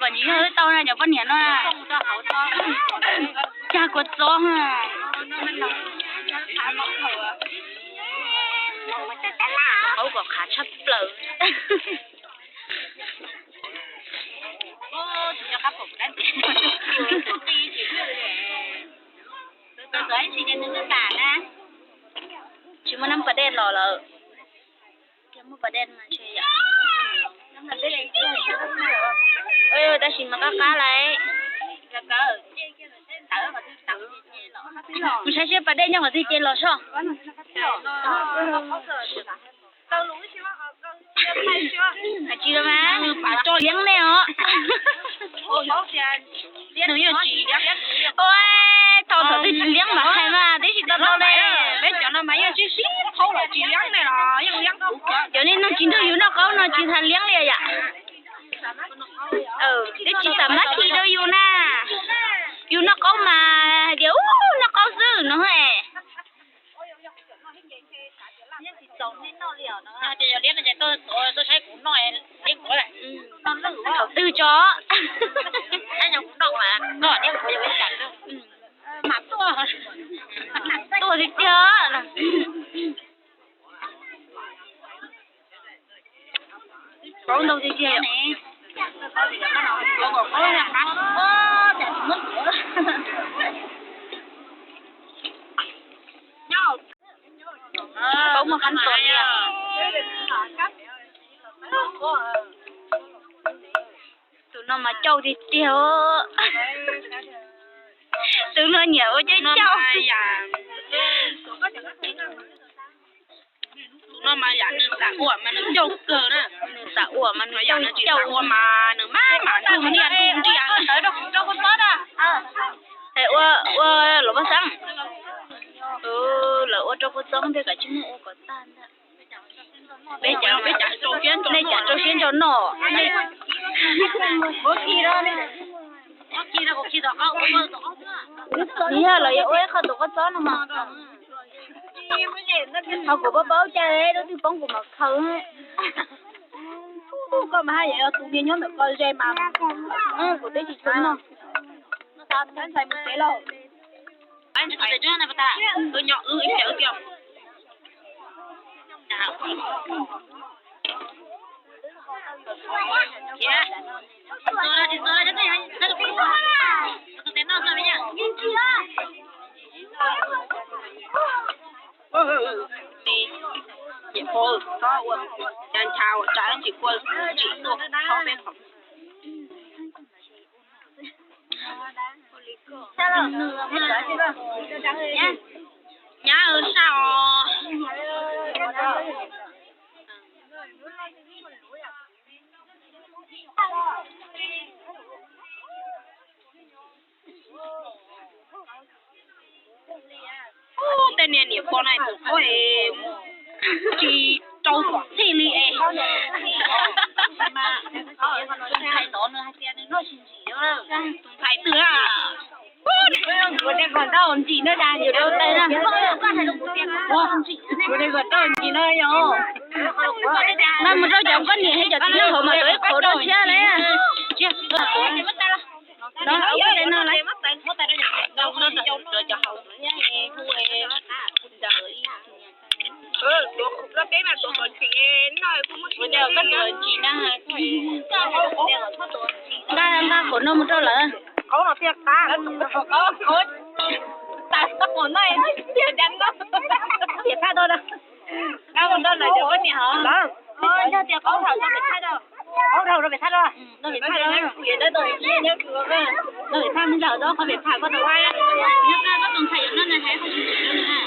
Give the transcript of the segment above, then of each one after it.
Kom ntsis yog wb tau na cov poj niam no. Cag kua txob. Qauv kom qhav tshaj plaws. Tsis muaj nab pas dej los lawm. Muaj pas dej mas ntshe yom. Tab sis mas qab qab lawm. Mus saib seb pas dej nyob qhov twg ces los soj. Hais tsis los mas, liab nej os. Ua thaum twg tsis liab mas hais mas twb tsis tau tau li. Peb cov no mas yeej sib sib thaub los tsis liab ne los yeej liab. Cov nej noj tsis nrog yus noj qaub no tsis tas liab li yam. Twb tsis tas mab khi rau yus na. Yus noj qaub mas hais tias ub noj qaub xwb no. Thaum twg tso. Tuaj tiag tiag. Qaub ntau tiag tiag. Qaub muaj qab ntxoov tiag. Tus no mas cauj tiag tiag. Tus no nyiam ua cauj cauj. Tus no mas yam nws xav ua mas nws cauj kawg na. Nws xav ua mas nws cauj cauj ua mas nws maj mam nrug ntiag nrug ntiag. Ua ua los paj xeeb. Lawv ua rau kua txob ntej kav tsij muab ua kom tag ntag. Nej cas rau siab ntso noj. Yog lawv yuav ua ib qho tus kua txob no mas, qhov kuv paub paub cas lub twg poob kuv mam khaws. Koj mas haj yam yog tus niag nyob ntawm koj ze mas, kuv twb tsis tshua noj. Ntxhais mus tsev lauj. Ces pab ua cas ncha ua tsav tsis kua tsis tuaj thaub peb qhov. Nyab saj os. Ub, tej niag niam pog na tus qub tsis rau pom txhij li es. Tus ntxhais twg na? Kuv tias kom nrauj ntsis no cas yus rau tes na. Kuv tias kom nrauj ntsis no yog. No mus rau cov poj niam thiab cov txiv neej hauv mas rau ib qhov rau siab li. Nqa, nqa qhov no mus rau lawv. Qhov no thiaj qab. Qhov tas qhov no tiag cas no. Nqa mus rau lawv cov poj niam hov. Yog tias qaub dhau rau pem thaj rau. Qaub dhau rau pem thaj rau. Rau pem thaj rau. Rau pem thaj me ntawm rau qhov pem pham koj tus. Nyob qab koj tus ntxhais yuav noj na hais qhov tsis ntxim rau nws na.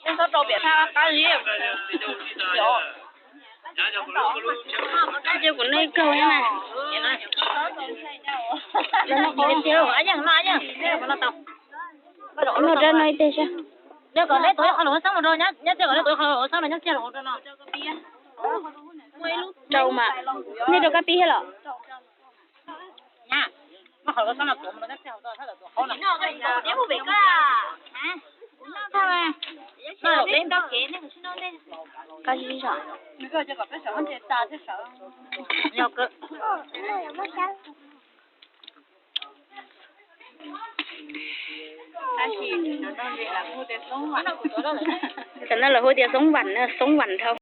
Txhob rau pem thaj qab li. Ces kuv noj ib kaug na. Los no qhov tiag, ab yeej noj ab yeej. Noj rau no ib teg saib. Rau kom leb tuav qhov lus xab mus rau nyab txiag, kom leb tuav qhov lus xab los nyab txiag los rau no. Rau mas, nej rau kab pib thiab los? Tam no lawv hu tias xoob vam, xoob vam dhau.